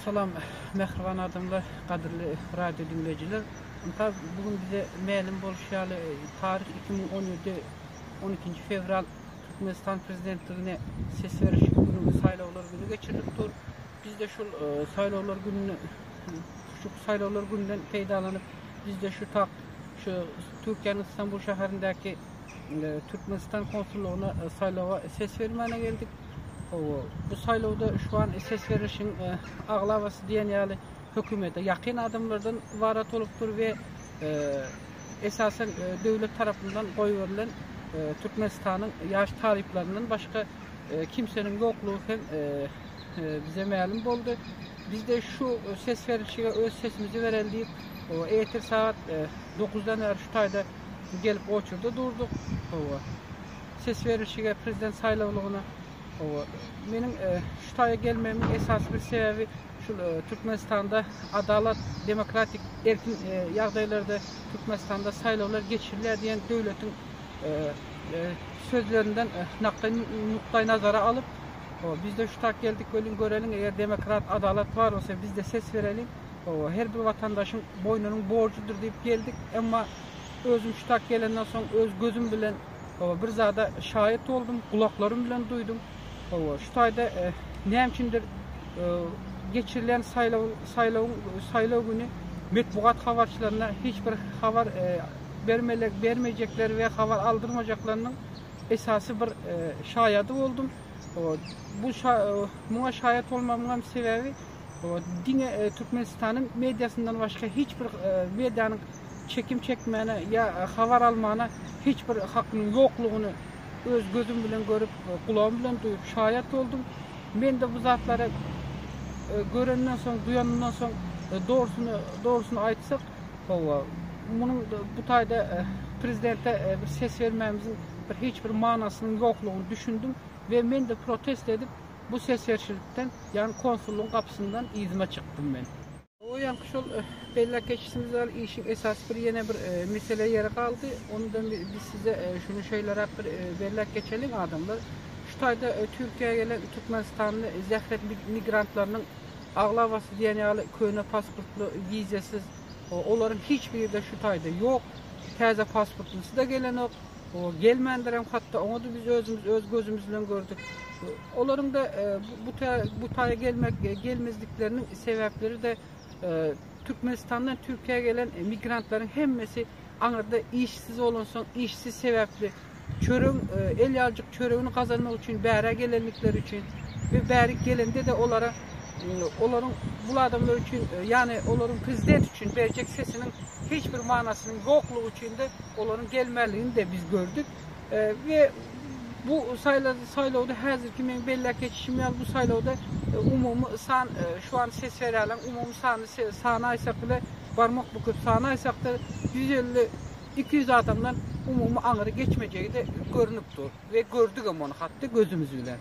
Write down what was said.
Salam mähriban adamlar, gadyrly radio diňleýjiler. Ynha bu gün bize mälim bolşy ýaly taryh 2017 12-nji fewral Türkmenistan prezidentligine ses beriş günü saýlawlar güni geçirilip dur. Biz-de şul saýlawlar gününi şu saýlawlar gününden peýdalanyp biz-de şu tak şu Türkiýäniň Istanbul şäherindäki Türkmenistan konsullygyna saýlawa ses bermäne geldik. Bu saýlawda şu an ses berişiň aglabasy diýen ýaly hökümete ýakyn adamlardan ybarat bolupdyr we esasan döwlet tarapyndan goýberilen Türkmenistanyň ýaş talyplaryndan başga kimseniň ýoklugy hem bize mälim boldy. Biz-de şu ses berişige öz sesimizi bereli diýip, ertir sagat dokuzdan bäri şu taýda gelip oçurda durduk. Hawa. Ses berişige, prezident saýlawlygyna. Hawa. Meniň şu taýa gelmegimiň esasy bir sebäbi şul Türkmenistanda adalat, demokratik, erkin ýagdaýlarda Türkmenistanda saýlawlar geçirilýär diýen döwletiň sözlerinden nukdaý nazara alyp, biz-de şu tak geldik welin göreliň, eger demokrat, adalat bar bolsa biz-de ses bereliň. Her bir watandaşyň boýnunyň borjudyr diýip geldik. Emma özüm şu tak gelenden soň öz gözüm bilen bir zada şaýat boldum, gulaklarym bilen duýdum. Şu taýda näme üçindir geçirilen saýlaw saýlawyň saýlaw güni metbugat habarçylaryna hiç bir habar bermeli bermejekleri we habar aldyrmajaklarynyň esasy bir şaýady boldum. Bu muňa şaýat bolmamyň hem sebäbi diňe Türkmenistanyň mediasyndan başga hiç bir medianyň çekim çekmäne ýa habar almana hiç bir hakynyň ýoklugyny öz gözüm bilen görüp, gulagym bilen duýup şaýat boldum. Men-de bu zatlary görenden soň, duýanymdan soň dogrusyny dogrusyny aýtsak, hawa, munuň bu taýda prezidente bir ses bermämiziň bir hiç bir manysynyň ýoklugyny düşündim we men-de protest edip bu ses berişlikden, ýagny konsullygyň gapysyndan yzyma çykdym men. O ýaňky şol belläp geçişimiz ýaly işiň esasy bir ýene bir mesele ýeri galdy. Onda biz size şuny şeýleräk bir belläp geçeliň adamlar. Şu taýda Türkiýä gelen türkmenistanly zähmet migrantlarynyň aglabasy diýen ýaly köne pasportly, wizasyz, olaryň hiç biri-de şu taýda ýok. Täze pasportlysy-da gelenok. Gelmändirem hatda oňa-da biz özümiz öz gözümiz bilen gördük. Olaryň-da bu bu taýa gelmek gelmezlikleriniň sebäpleri-de Türkmenistandan Türkiýä gelen migrantlaryň hemmesi aňyrda işsiz bolansoň, işsiz sebäpli çöregiň el ýaljyk çöregini gazanmak üçin bärä gelenlikleri üçin we bärik gelende-de olara olaryň bul adamlar üçin ýagny olaryň prezident üçin berjek sesiniň hiç bir manasynyň ýoklugy üçin-de olaryň gelmänligini-de biz gördük. We bu saýlawda häzirki meň belläp geçişim ýaly bu saýlawda umumy san şu an ses berýärleriň umumy sany sanaýsak bile barmak büküp sanaýsak-da 150 200 adamdan umumy aňry geçmejegi-de görnüp dur we gördügem ony hatda gözümiz bilen.